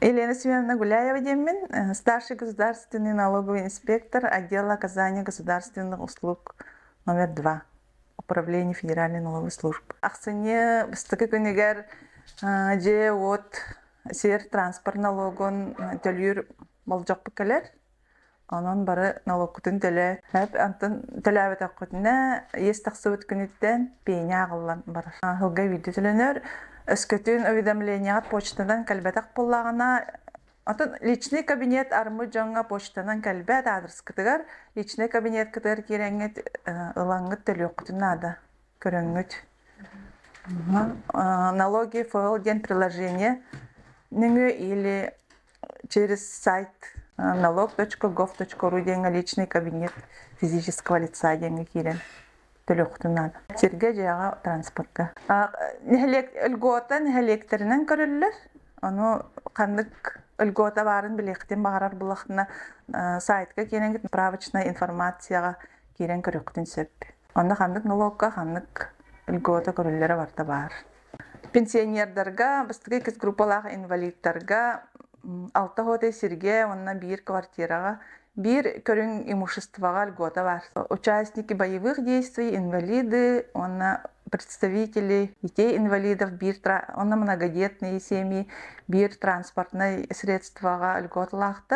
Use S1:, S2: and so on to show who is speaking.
S1: Елена Семеновна Гуляева диэммин, старший государственный налоговый инспектор отдела оказания государственных услуг номер 2, Управление Федеральной налоговой службы. Ахсынньы бастакы күнүгэр дьиэ-уот, сир, транспорт налогун төлүүр болдьохпут кэлэр. Онон бары налогкутун төлөө. Онтон төлөөбөтөххүтүнэ иэс тахсыбыт күнүттэн пеня ааҕыллан барар. Сылга биирдэ төлөнөр. Өскөтүн уведомлениеҕа почтанан кэлбэтэх буоллаҕына, оттон личный кабинет армы дьоҥҥо почтанан кэлбэт аадырыскытыгар личный кабинеткытыгар киирэҥҥит ылаҥҥыт төлүөххүтүн наада. Көрөҥҥүт. Налоги ФЛ диэн приложение нөҥүө или через сайт налог.gov.ru диэҥҥэ личный кабинет физического лица диэҥҥэ киирэн төлүөхтүн наада. Сиргэ, дьиэҕэ, транспортка. Нэһилиэк льгота нэһилиэктэринэн көрүллэр. Ону ханнык льгота баарын билиэхтин баҕарар булахтына сайтка киирэн справочная информацияҕа киирэн көрүөхтүн сөп. Онно ханнык налогка ханнык льгота көрүллэрэ барыта баар. Пенсионердарга, бастакы иккис группалаах инвалидтарга алта хотой сиргэ уонна биир квартираҕа биир көрүҥ имуществоҕа льгота баар. Участники боевых действий, инвалиды уонна представители детей инвалидов биир уонна многодетные семьи биир транспортнай средствоҕа льготалаахтар.